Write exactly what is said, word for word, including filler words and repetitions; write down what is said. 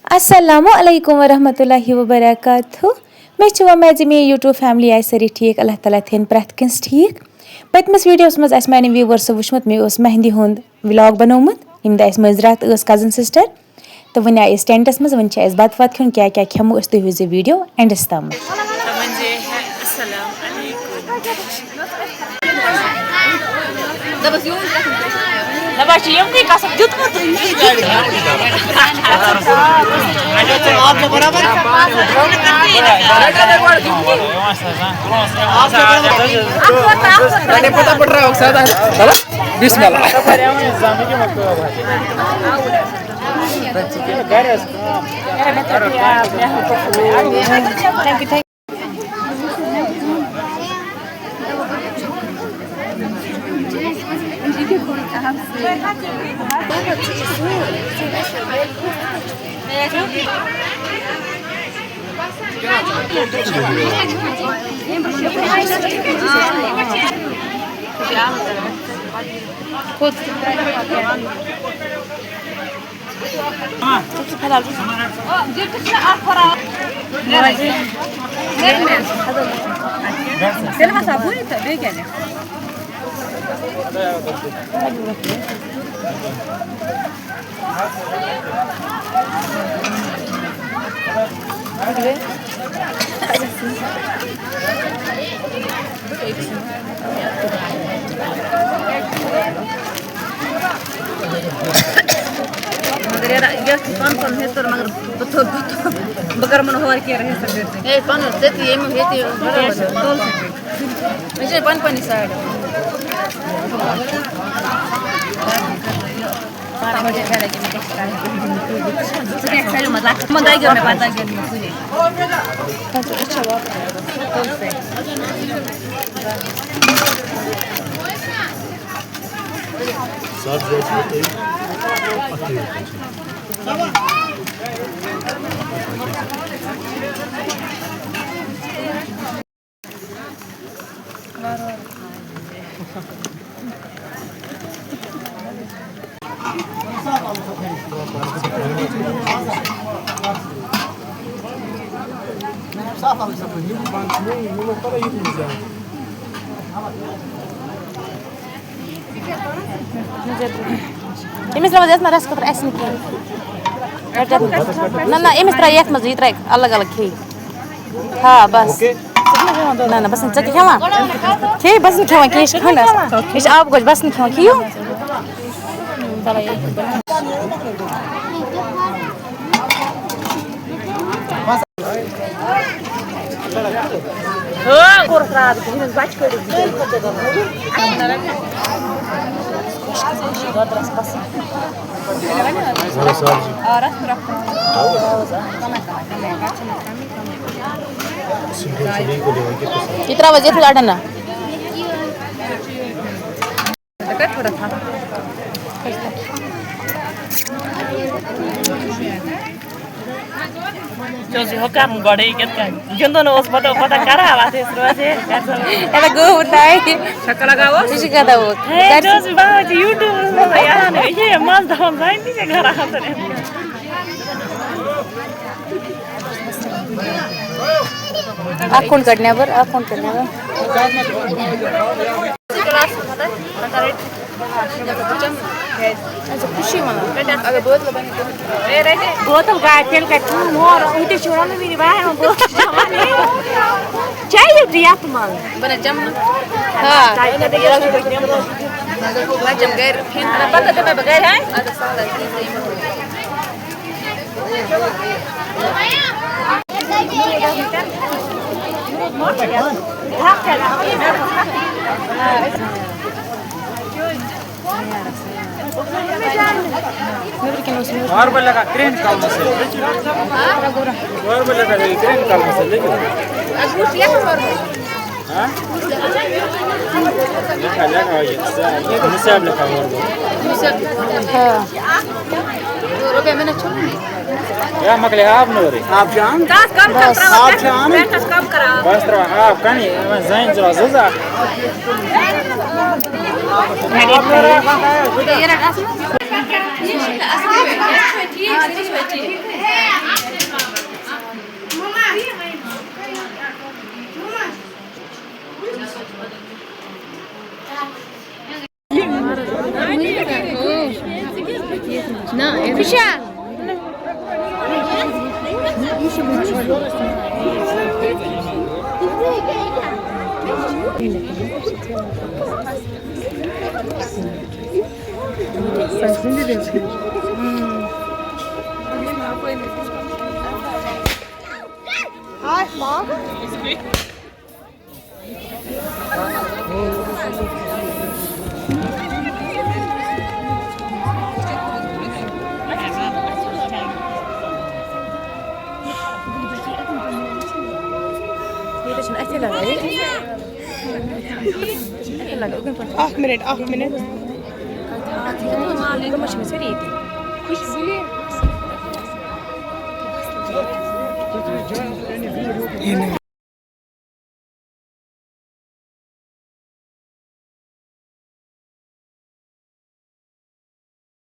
السلام علیکم ورحمۃ اللہ وبرکاتہ۔ مےٚ چھِ وۄمید زِ میٛٲنۍ YouTube family آسہِ سٲری ٹھیٖک، اللہ تعالیٰ تھٲیِن پرٛٮ۪تھ کٲنٛسہِ ٹھیٖک۔ پٔتمِس videoس منٛز آسہِ میٛانٮ۪ن viewersو وٕچھمُت، مےٚ اوس مہندی ہُنٛد vlog بنوومُت، ییٚمہِ دۄہ اَسہِ مٲنٛزِ راتھ ٲس cousin sister، تہٕ وۄنۍ آے أسۍ ٹٮ۪نٛٹَس منٛز، وۄنۍ چھِ اَسہِ بَتہٕ وَتہٕ کھیوٚن، کیٛاہ کیٛاہ کھٮ۪مو أسۍ، تُہۍ وٕچھزیو video endس تام۔ تہٕ وۄنۍ زِ ہے، السلام علیکم۔ دَپان چھِ یِمنٕے کَسَب دیُتمُت۔ بسم اللہ۔ تیٚلہِ وَسا بٕے تہٕ بیٚیہِ کیٛاہ؟ مگر یارا، یَتھ چھُ پَن پَن ہیوٚتُن، مگر بہٕ تھو-، بہٕ تھو-، بہٕ کَرٕ یِمَن ہورٕ کیرٕ ہیٚتھ سا کٔرِتھ۔ ہے، پَنُن، ژےٚ تہِ ییٚمیُک ییٚتہِ یہِ چھِ پَن پَنٕنہِ side۔ ژٕ کیٛاہ کھیٚیِو منٛز لَکٕٹۍ؟ تِمَن دَگیو مےٚ پَتہٕ، دَگیو نہٕ مےٚ کُنے۔ سَتھ زٕ ٲسۍ مےٚ تۄہہِ اَتھٕے یوت۔ أمِس ترٛاوو أسۍ نہ رَس خٲطرٕ اَسہِ نہٕ کِہیٖنۍ۔ نہ، نہ، أمِس ترٛاو یَتھ منٛز، یہِ ترٛاوِ الگ الگ کھیٚیہِ۔ ہا، بَس۔ نہ، نہ، بَس نہٕ، ژٕ کیٛاہ کھٮ۪وان؟ کھیٚیہِ، بَس نہٕ کھٮ۪وان کِہیٖنۍ، یہِ چھِ کھنٛڈ آسان۔ یہِ چھِ آبہٕ گوجہِ، بَس نہٕ کھٮ۪وان، کھیٚیِو۔ یہِ ترٛاو حظ یَتھ لَڑَن نا۔ ژےٚ اوس یہِ ہُہ کَرُن گۄڈَے، یہِ کِتھ کٔنۍ؟ گِنٛدُن اوس، پَتہٕ، پَتہٕ کَران اَتھ أسۍ روزِ ہے، گژھو۔ اَتھ گوٚو نَے۔ شکل لگاوو۔ یہِ چھِ گژھان وۄنۍ۔ ہے، ژےٚ اوس یہِ بَناوان ژےٚ YouTube منٛز یہِ اَہَن، یہِ مَزٕ دَپان زَنہِ تہِ چھِ کَران اَتھ۔ اَکھ کھنٛڈ کَڑ نٮ۪بَر، اَکھ کھنٛڈ کَڑ نٮ۪بَر۔ اچھا، خوشی وَنان۔ اگر بوتلہٕ بَنہِ تہٕ بوتل گاڑِ تیٚلہِ کَتہِ ژھٕن مور، یہِ تہِ چھُ وَنان مےٚ واریاہ بوتل چھِ وَنان۔ چیٚیِو تہِ یَتھ منٛز۔ بہٕ نہ چَمہٕ نہٕ۔ ہا۔ بہٕ چَمہٕ گَرِ۔ پَتہٕ دِمَے بہٕ گَرِ، ہاں؟ اَدٕ سہلٕے، تیٖژٕے۔ Normal لگا کرین کلمہ سے۔ Normal لگا کرین کلمہ سے، لیکن۔ ہاں؟ لیکھا، لیکھا، یہِ، یہِ حساب لیکھا اورٕ۔ ہاں۔ یا مۄکلے آب نوٚرٕے۔ آب جان۔ دس کم کر ترٛاوان، آب پٮ۪ٹھس، جان۔ پٮ۪ٹھس کم کر آب۔ بس ترٛاوان آب کمی، یِمن زَنہِ ضوٚرتھ زٕ زٕ۔ ییٚتہِ چھُنہٕ اَتھِ لَگان، ییٚتہِ چھُنہٕ اَتھِ لَگان، اُکُن پَتھ۔ اَکھ مِنَٹ، اَکھ مِنَٹ۔ تِم چھِ مےٚ سٲری ییٚتی۔